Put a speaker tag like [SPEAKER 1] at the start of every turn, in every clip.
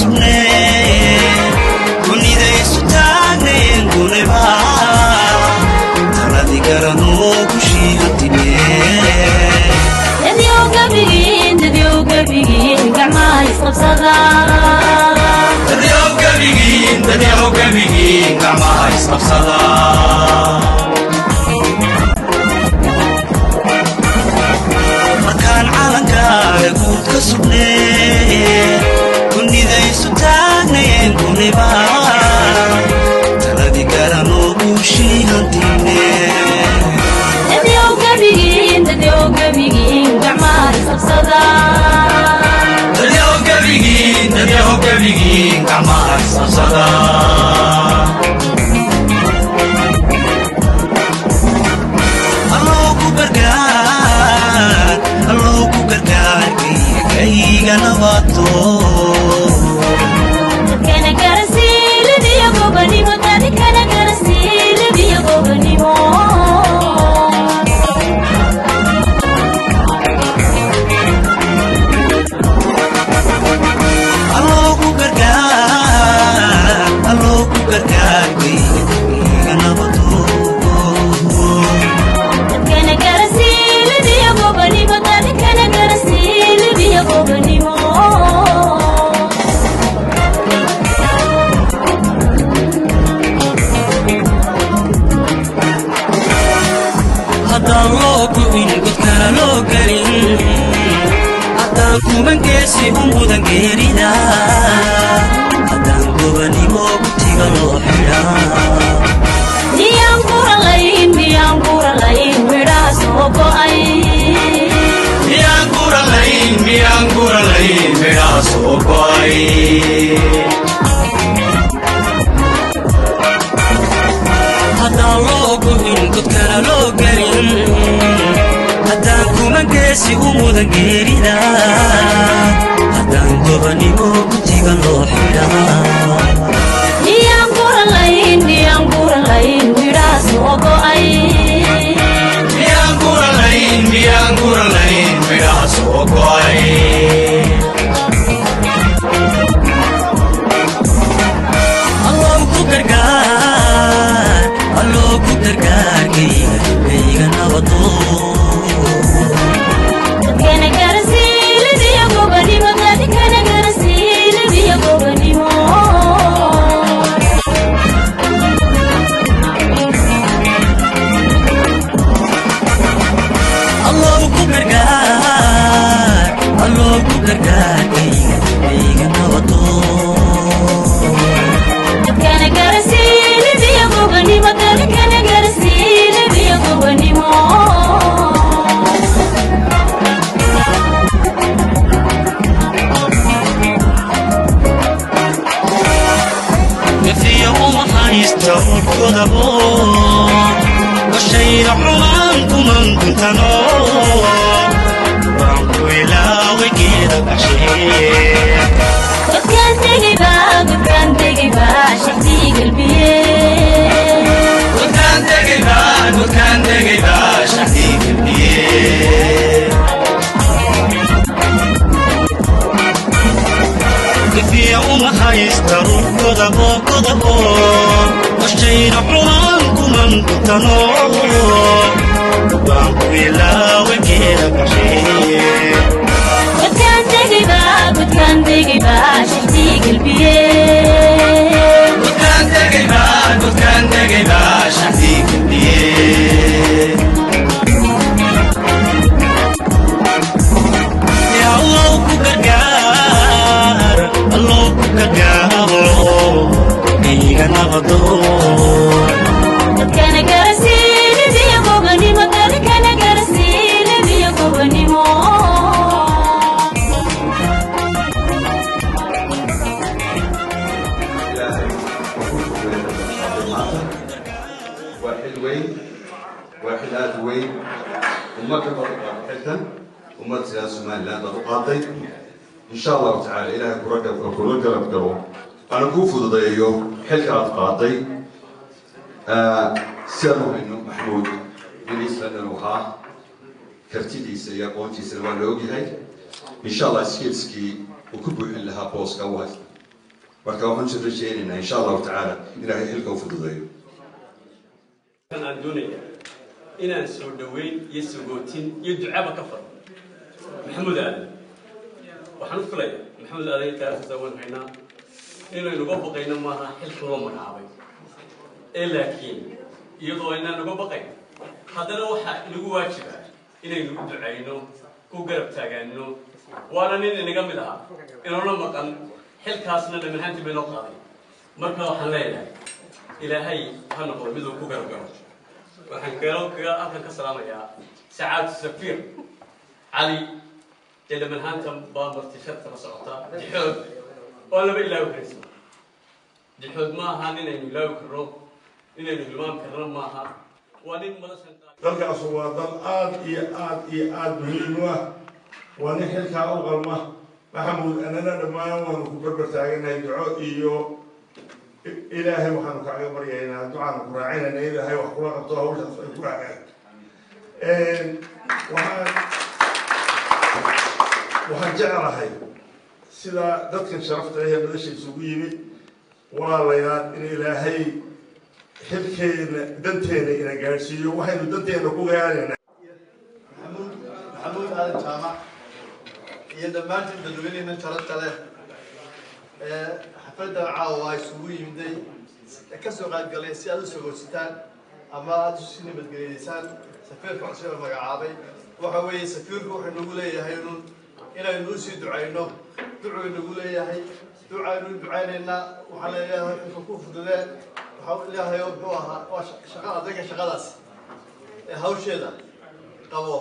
[SPEAKER 1] Sugnee kunidaysu taagneen guniba taladi garanoo gushii hantinee.
[SPEAKER 2] Dadyow gabigiin, dadyow gabigiin, gacmaha isqabsada.
[SPEAKER 1] Dadyow gabigiin, dadyow gabigiin, gacmaha isqabsada. Markaan calankaaga guud ka sugnee kunidaysu taagnayeen guniba taladi garanoo guushii hantinee.
[SPEAKER 2] Dadyow gabigiin, dadyow gabigiin, gacmaha isqabsada.
[SPEAKER 1] Dadyow gabigiin, dadyow gabigiin, gacmaha isqabsada. Allow ku gargaar, allow ku gargaar kayga nabato.
[SPEAKER 2] Dadkana garasiilibiyo gobanimo, dadkana garasiilibiyo gobanimo.
[SPEAKER 1] Allow ku gargaar, allow ku gargaar kayga nabato.
[SPEAKER 2] Dadkana garasiilibiyo gobanimo, dadkana garasiilibiyo gobanimo.
[SPEAKER 1] Haddaan loo go'in godkana loo gelin, haddaan kumangeesi u mudan geerida, haddaan gobanimo gutiga loo xidhaa.
[SPEAKER 2] Miyaan kuralayn, miyaan kuralayn midhaha soo go'ay?
[SPEAKER 1] Miyaan guralayn, miyaan guralayn midhaha soo go'ay? Haddaan loo go'in godkana loo gelin, haddaan kumangeesi u mudan geerida, haddaan gobanimo gutiga loo xidhaa.
[SPEAKER 2] Miyaan kuralayn, miyaan kuralayn midhaha soo go'ay?
[SPEAKER 1] Miyaan guralayn, miyaan guralayn midhaha soo go'ay? Allow ku gargaar, allow ku gargaar kayga kayga nabado.
[SPEAKER 2] Dadkana garasiilibiyo gobanimo, dadkana garasiilibiyo gobanimo.
[SPEAKER 1] Allow ku gargaar, allow ku gargaar kayga kayga nabado.
[SPEAKER 2] Dadkana garasiilibiyo gobanimo, dadkana garasiilibiyo gobanimo.
[SPEAKER 1] Gafiya uma haysta urkodabo washayda xumaan kuman guntano waan ku ilaaway geeda baxshee.
[SPEAKER 2] Godkaan tegayba, godkaan tegayba shaxdii galbiye.
[SPEAKER 1] Godkaan tegayba, godkaan tegayba shaxdii galbiye. Gafiya uma haysta ruux godabo godabo washayda xumaan kuman guntano waan ku ilaaway geeda baxshee.
[SPEAKER 2] Godkaan tegayba, godkaan tegayba shaxdii galbiye.
[SPEAKER 1] Godkaan tegayba, godkaan tegayba shaxdii galbiye. Yaa allow ku gargaar, allow ku gargaaro kayga nabado.
[SPEAKER 2] Dadkana garasiilibiyo gobanimo, dadkana garasiilibiyo gobanimo.
[SPEAKER 3] Ilaahay waa ku shukriya maanta. Waa xil weyn, waa xil aada u weyn. Ummadda baad u qaaday xilkan, ummad sidaa Somaliland baad u qaaday. Insha Allahu tacaala Ilaahay kula garab galo ana kuu fududeeyo xilka aad qaaday. Si aan u hayno Maxmuud nin London uu ahaa, kartidiisa iyo aqoontiisana waa la ogyahay. Insha Allah skillskii uu ku buuxin lahaa booska u haysta. Marka waxaan si rajeynaynaa, insha Allahu tacaala, Ilaahay xilka u fududeeyo.
[SPEAKER 4] Aan doonaya inaan soo dhoweyn iyo sagootin iyo ducaba ka faro Maxamuud Aadan. Waxaan u filaya Maxamuud Aadan iyo taariikhdiisa waan haynaa. Inaynu uga baqayno maaha xilka loo magacaabay ee, laakiin iyadoo aynaan uga baqayn, haddana waxaa inagu waajiba inaynu u ducayno, ku garab taagaano. Waana nin inaga mid ahaa, inoona maqan, xilkaasna dhammaantii bay noo qaaday. Marka waxaan leeyahay, Ilaahay ha noqdo miduu ku garab galo. Waxaan kaloo kaga halkan ka salaamayaa sacaad safiir Cali. Dee dhammaanhaanta baa marti sharta la socota. Dixood oo laba ilaawi karaysa. Dixood ma aha ninaynu ilaawi karno, inaynu hilmaami karno maaha. Waa nin madashan.
[SPEAKER 5] Dalkaasu waa dal aada iyo aada iyo aada muhiim u ah. Waa nin xilkaa u qalma, Maxamuud. Annana dhammaan waanu ku barbar taaganahay duco, iyo Ilaahay waxaanu kaaga baryaynaa, ducaanu ku raacinayna, Ilaahay wax kula qabto, hawshaas ay ku hagaagto. Waxaan jeclahay sida dadkan sharafta ahee madasha isugu yimid, walaalayaal, in Ilaahay xilkeena danteena ina gaadhsiiyo. Waxaynu danteena ku gaarayna.
[SPEAKER 6] Maxamuud, Maxamuud Aadan Jaamac, iyo dhammaantiin dadweyneena sharafta leh ee xafladdan caawa isugu yimiday, ka soo qaybgalay si aad u sagoositaan ama aada usi nabadgeliyeysaan safiirka cusub ee magacaabay. Waxa weeye, safiirku wuxuu nagu leeyahay inun inaynu usii ducayno. Ducuu nagu leeyahay, ducaynu ducaynaynaa. Waxaan leeyahay, xilka ku fududee. Waxaa leeyahay, wuxuu ahaa waa shaqa adayga, shaqadaas ee hawsheeda qabo.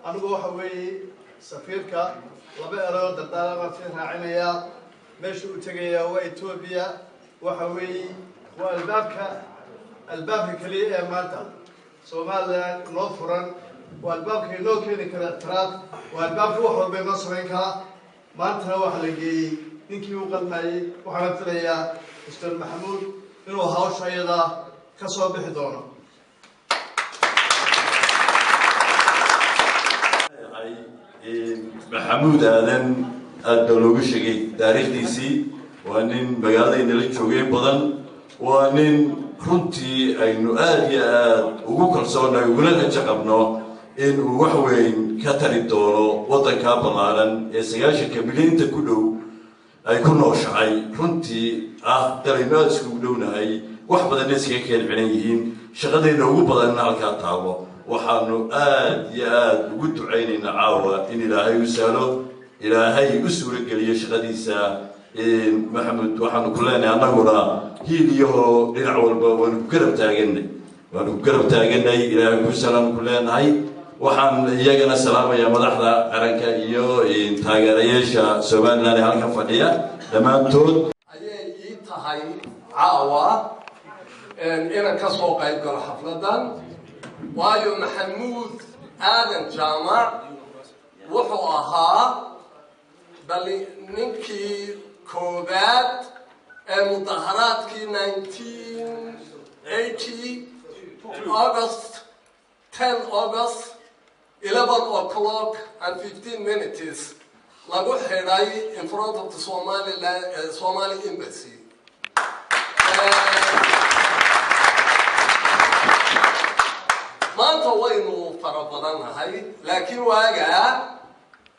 [SPEAKER 6] Anigu waxa weeye, safiirka laba erayoo dardaaran baan sii raacinayaa. Meesha uu tegayaa waa Etoobiya. Waxa weeye, waa albaabka keliya ee maanta Somaliland inoo furan. Waa albaabka inoo keeni kara ictiraaf. Waa albaabka wax walba inoo samayn kara. Maantana waxaa la geeyey ninkii u qalmayey. Waxaana filayaa Mr Maxamuud inuu hawsha iyadaa ka soo bixi doono.
[SPEAKER 3] Maxamuud Aadan aada baa loogu sheegay taariikhdiisii. Waa nin magaaladaynala joogeen badan. Waa nin runtii aynu aada iyo aada ugu kalsoonahay, uguna rajo qabno in uu wax weyn ka tari doono waddankaa ballaaran ee 90-ka milyanta ku dhow ay ku nooshahay. Runtii ah dalaynu aada iskugu dhownahay, wax badanna iskaga keen xiran yihiin, shaqadeenna ugu badanna halkaa taalo. Waxaanu aada iyo aada ugu ducaynaynaa caawa in Ilaahay u sahlo, Ilaahay u suurogeliyo shaqadiisa. Maxamed, waxaanu ku leenahay annaguna hiil iyahoo dhinac walba waanu ku garab taaganay, waanu ku garab taaganay. Ilaahay ku salaam ku leenahay. Waxaan iyagana salaamayaa madaxda qaranka iyo taageerayaasha Somaliland ee halkan fadhiya dhammaantood.
[SPEAKER 7] Ayay ii tahay caawa inaan ka soo qayb galo xafladan, waayo Maxamuud Aadan Jaamac wuxuu ahaa bali ninkii koobaad ee mudaharaadkii 1980 August 10, August 11 o'clock and 15 minutes lagu xidhay in front of the Somaliland, Somali Embassy. Maanta waynu fara badannahay, laakiin waagaa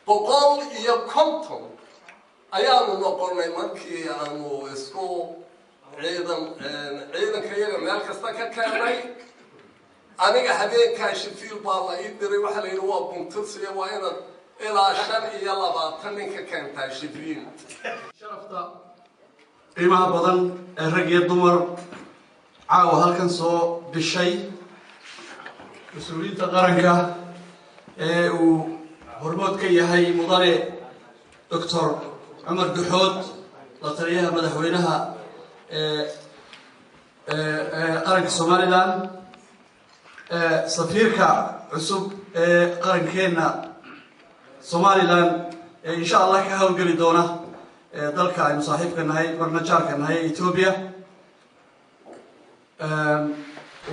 [SPEAKER 7] 150 ayaanu noqonay markii aanu isku ciidan, ciidanka iyaga meel kasta ka keenay. Aniga habeenkaa Sheffield baa la ii diray. Waxaa la yidhi, waa buntirsiya, waa inaad ilaa 25 nin ka keentaa Sheffield.
[SPEAKER 8] Sharafta qiimaha badan ee rag iyo dumar caawa halkan soo bishay, mas-uuliyiinta qaranka ee uu hormood ka yahay mudane Doctor Cumar Duxood, la taliyaha madaxweynaha ee qaranka Somaliland, safiirka cusub ee qarankeenna Somaliland ee insha Allah ka howlgeli doona dalka aynu saaxiibka nahay, marna jaarka nahay, Etoobiya,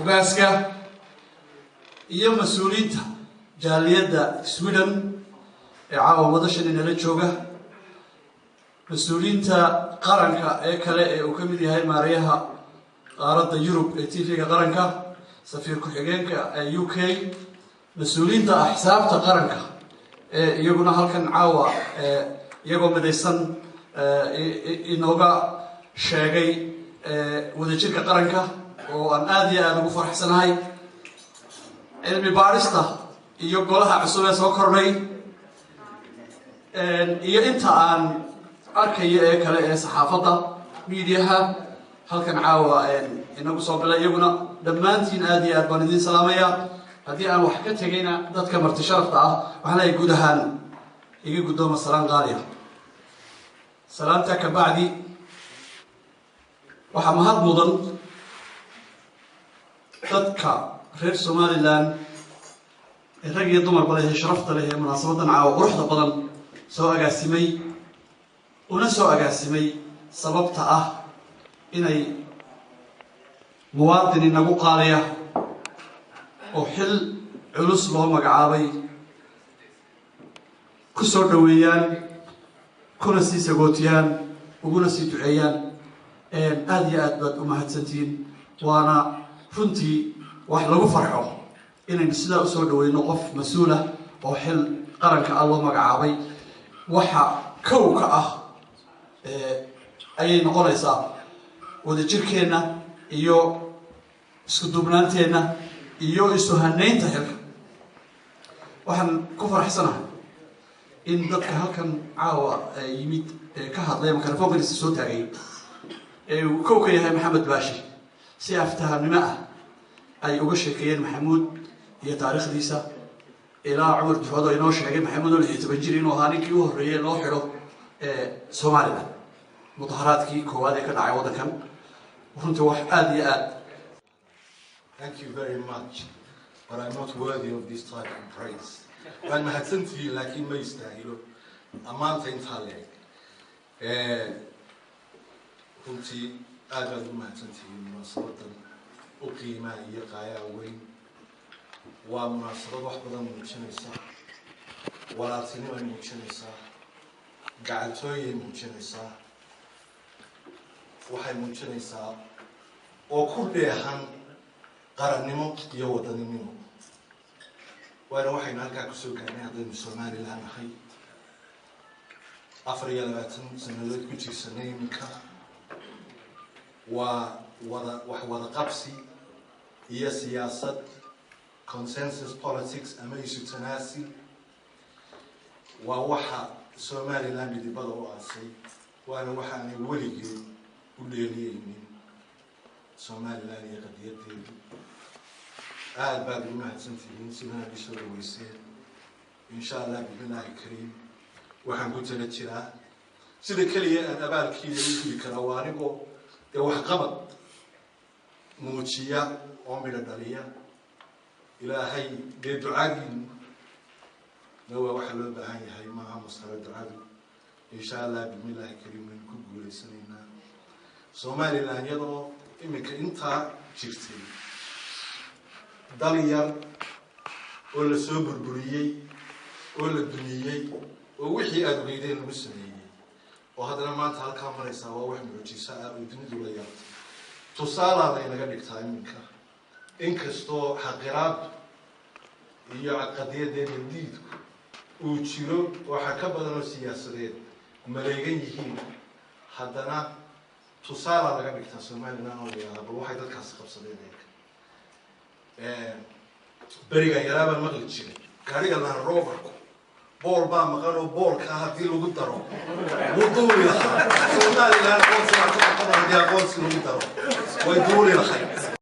[SPEAKER 8] ugaaska iyo mas-uuliyiinta jaaliyadda Sweden ee caawa madashan inala jooga. Mas-uuliyiinta qaranka ee kale ee uu ka mid yahay maarayaha qaaradda Yurub ee TV-ga qaranka, safiir ku-xigeenka ee UK, mas-uuliyiinta axsaabta qaranka ee iyaguna halkan caawa iyagoo midaysan inooga sheegay wadajirka qaranka oo aan aada iyo aada ugu faraxsanahay, cilmi baarista iyo golaha cusub ee soo kordhay iyo inta aan arkayo ee kale ee saxaafadda miidiyaha halkan caawa inagu soo bilay, iyaguna dhammaantiin aada iyo aad baan idiin salaamaya. Haddii aan wax ka tegayna, dadka marti sharafta ah waxaan leeyahay guud ahaan iga guddooma salaan qaaliya. Salaanta ka bacdi, waxaa mahad mudan dadka reer Somaliland ee rag iyo dumarba leh ee sharafta leh ee munaasabadan caawa quruxda badan soo agaasimay, una soo agaasimay sababta ah inay muwaadin inagu qaaliya oo xil culus loo magacaabay ku soo dhoweeyaan, kuna sii sagootiyaan, uguna sii duceeyaan. Aada iyo aad baad u mahadsantihiin. Waana runtii wax lagu farxo inaynu sidaa usoo dhaweyno qof mas-uulah oo xil qaranka ah loo magacaabay. Waxa kow ka ah ayay noqonaysaa wadajirkeenna iyo isku duubnaanteenna iyo isu hanaynta xilka. Waxaan ku faraxsanahay in dadka halkan caawa yimid ee ka hadlay mikrofoonkanisa soo taagay ee uu kow ka yahay Maxamed Baashi si aftahamnimo ah ay uga sheekeeyeen Maxamuud iyo taariikhdiisa, ilaa Cumar Duxood oo inoo sheegay Maxamuud oo 16 jir inuu ahaa ninkii u horreeyey loo xidho Somaliland mudaharaadkii koowaad ee ka dhacay waddankan. Runtii wax aada iyo aad
[SPEAKER 9] Thank you very much, but I'm not worthy of this type of praise. Waan mahadsantihiin, laakiin ma istaahilo ammaanta intaa leeg. Runtii aad baad ugu mahadsantihiin munaasabadan u qiimaha iyo qaayaha weyn. Waa munaasabad wax badan muujinaysa, walaaltinimay muujinaysaa, gacaltooyay muujinaysaa, waxay muujinaysaa oo ku dheehan qarannimo iyo wadaninimo. Waana waxaynu halkaa kusoo gaarnay haddaynu Somaliland nahay, 24 sanadood ku jirsanay iminka. Waa wada wax wada qabsi iyo siyaasad consensus politics ama isu tanaasil. Waa waxa Somaliland midibada u aasay, waana waxaanay weligeed u dheeliyeynin Somaliland iyo qadiyadeedu. Aada baad ugu mahadsantihiin sidana isoo dhaweyseen. Insha Allah, bismillaahi kariim, waxaan ku tala jiraa sida keliya aan abaalkiina u gudi karaa waa anigoo dee waxqabad muujiya oo midho dhaliya. Ilaahay dee ducadiinu na waa waxa loo baahan yahay, maaha masalo ducadu. Insha Allah, bismillaahi kariim, waynu ku guulaysanaynaa. Somaliland iyadoo iminka intaa jirtay, dal yar oo la soo burburiyey oo la dumiyey oo wixii aada ogeydeen lagu sameeyey oo haddana maanta halkaa maraysaa, waa wax mucjiso ah oo dunidu la yaabtay. Tusaalaa laynaga dhigtaa iminka, inkastoo xaqiraadu iyo qadiyadeena diidku uu jiro, waxa ka badan oo siyaasadeed maleegan yihiin, haddana tusaalaa laga dhigtaa Somaliland oo la yihahdaa, bal waxay dadkaasi qabsadeen eeg. Berigan yaraa baan maqli jiray gaariga Land Roverku bool baa maqan oo boolkaa haddii lagu daro wuu duuli lahaa. Somaliland aqoonsi baa ka maqan, haddii aqoonsi lagu daro way duuli lahayd.